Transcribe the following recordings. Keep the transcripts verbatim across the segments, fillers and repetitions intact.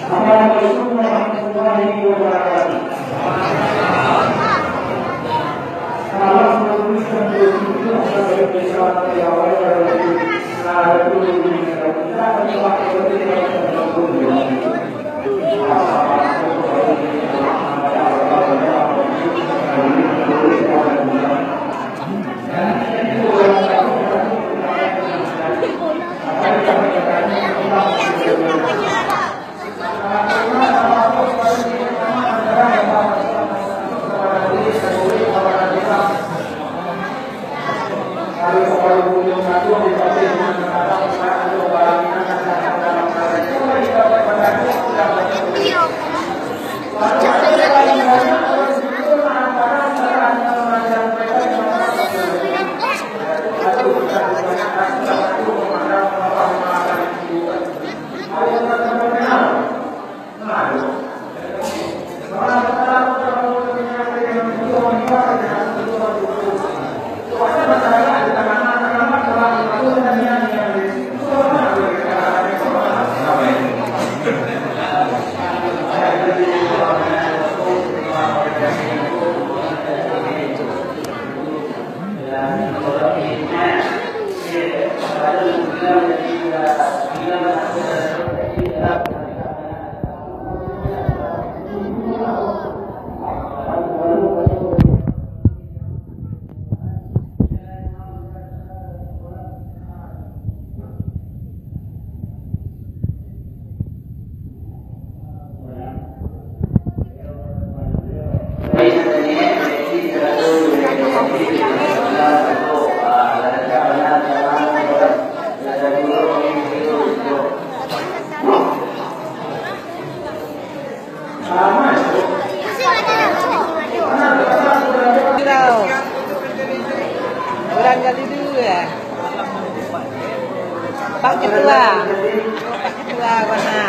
Assalamualaikum warahmatullahi wabarakatuh. Urang kali dua. Pak Ketua. Pak Ketua, mana?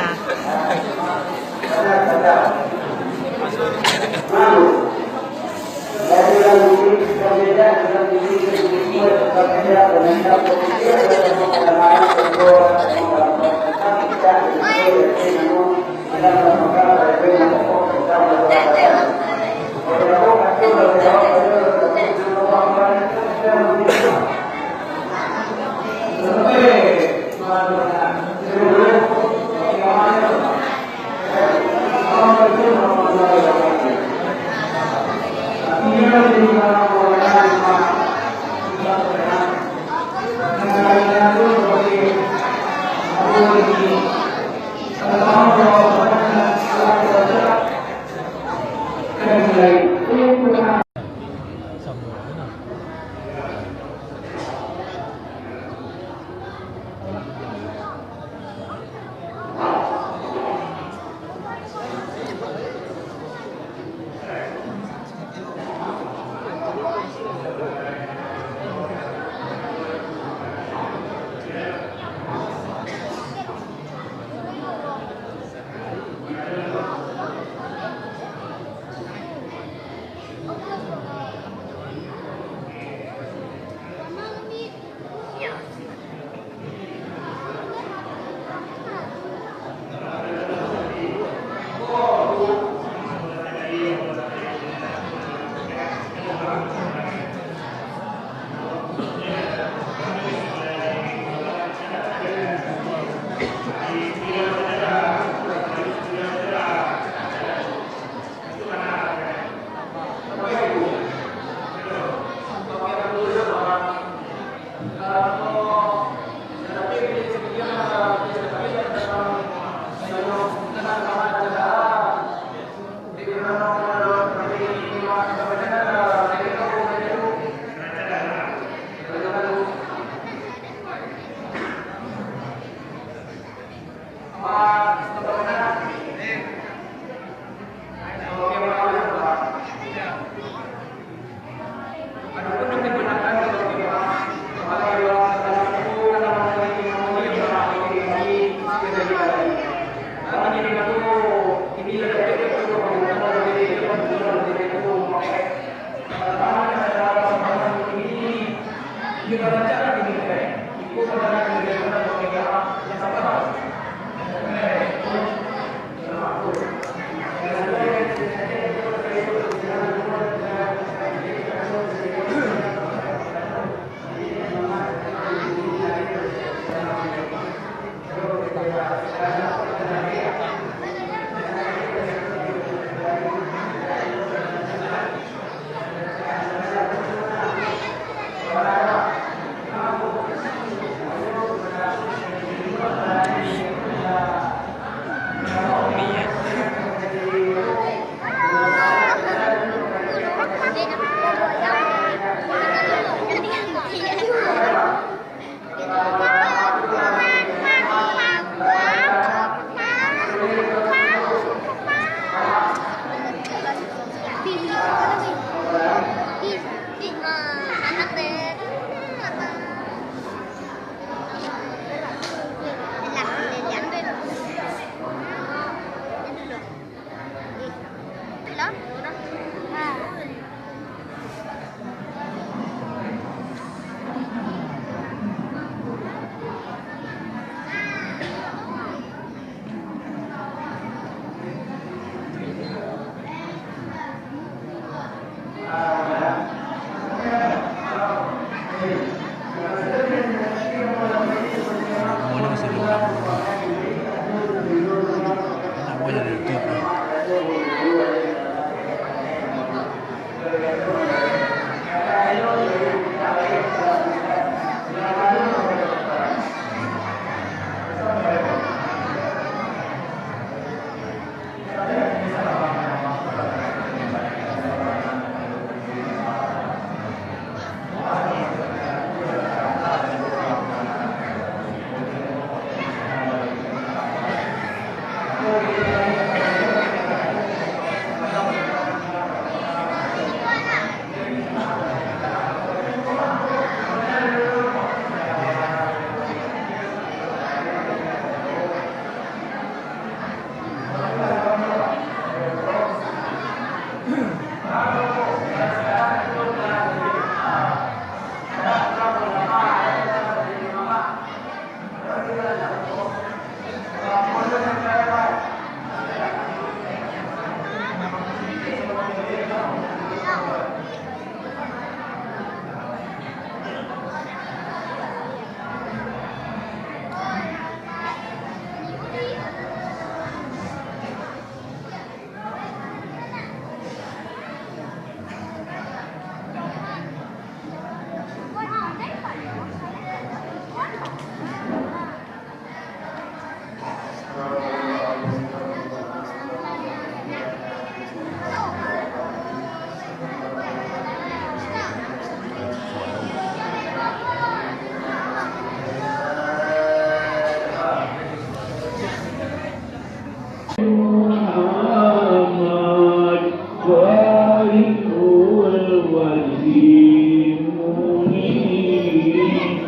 Muhammad, Fairul Wajhi Munir.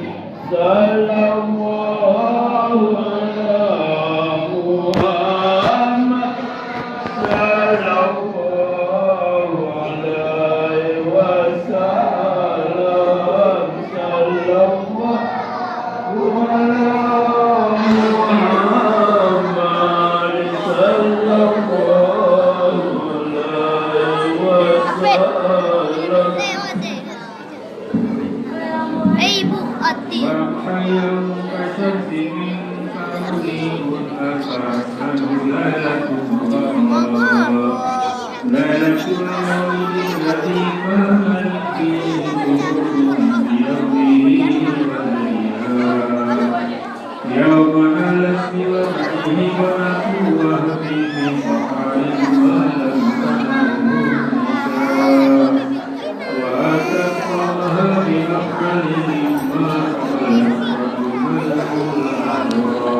Sallallahu ala Muhammad. Sallallahu alaihi wasallam. Sallallahu ala Muhammad. Sallallahu alaihi wasallam. Eh, ibu, ati. Lailatul Maulid lati kanat fihi qulubun fi yaumihi wa lailah. Yauma nalat bi waqtihi wa natu wa habibi faqarin wa lam tanalhu nisa. Wa atat Allaha bi afdali mimma qalat wa tuballighul adra.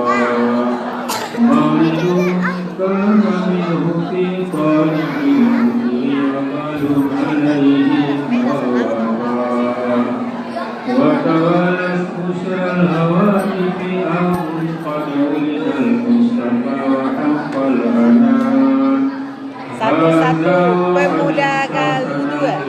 Maulidun kana minhu fi tali'il umuri wa malun alaihi tawaqa. Wa tawalas usral hawatifi an qad wulidal Mustafa wa haqqal anam. Satu-satu pemuda Galuh dua.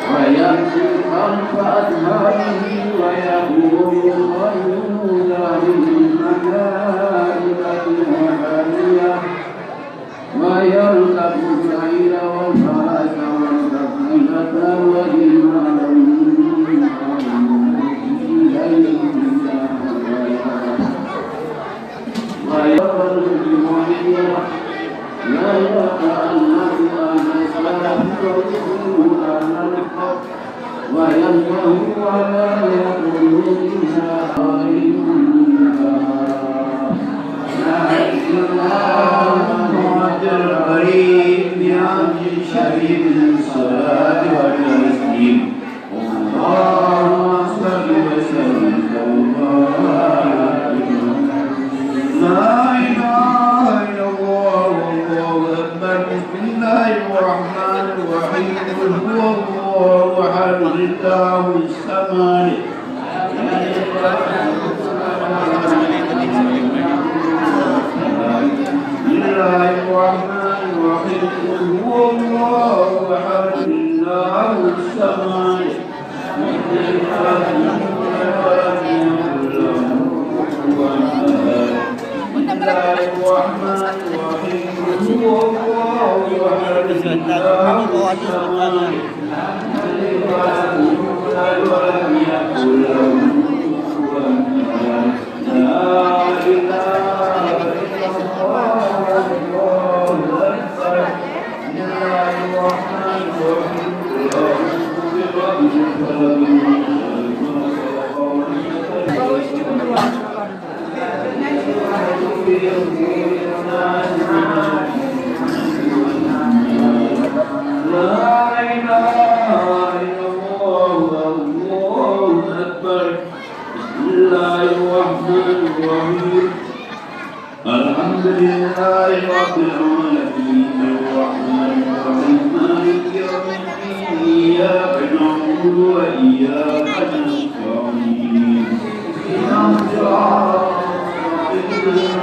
ويأتي خلف أدباره ويقول: خلوا ذهب الملائكة وحدية، ويركب الخيل والفرس والبغيلة وجمالا إليه ويقبل الجمعية، لا يتألف أهل السلف ويقول أهل الحق، وينتهي ولا يقول إلا ظالم. نحمد الله الكريم بحمد شديد الصلاة والتسليم. اللهم صل وسلم وبارك. لا إله إلا الله، والله أكبر. بسم الله الرحمن الرحيم. قل هو الله أحد، الله الصمد. بسم الله الرحمن الرحيم. قل هو الله أحد، الله الصمد. الرحمن الرحيم. قل هو الله أحد. الله الصمد. لم يلد ولم يولد ولم يكن له كفوا أحد. لا إله إلا الله. الله أكبر. بسم الله الرحمن الرحيم. قل أعوذ برب الفلق. من شر ما خلق ومن شر غاسق إذا وقب. لا إله إلا الله. الله أكبر. بسم الله الرحمن الرحيم. الحمد لله رب العالمين. الرحمن الرحيم. مالك يوم الدين. إياك نعبد وإياك نستعين. اهدنا الصراط المستقيم.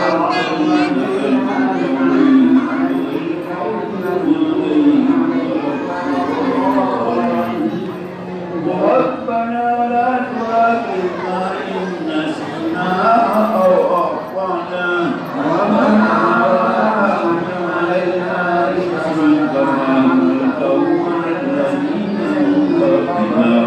صراط الذين أنعمت عليهم. ربنا لا تؤاخذنا إن نسينا أو أخطأنا. ربنا ولا تحمل علينا إصرا كما حملته على الذين من قبلنا.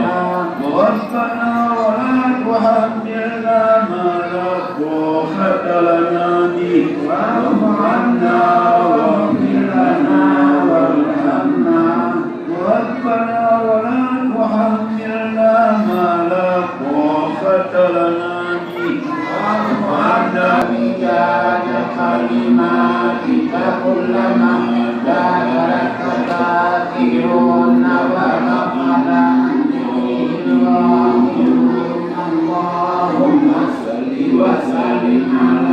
ربنا ولا تحملنا ما لا طاقة لنا به. واعف عنا واغفر لنا وارحمنا. ربنا ولا تحملنا ما لا طاقة لنا به. واعف عنا. بجاهك كلماتك كلما ذكرك الذاكرون وغفلنا عن ذكرك الغافلون. اللهم صل وسلم على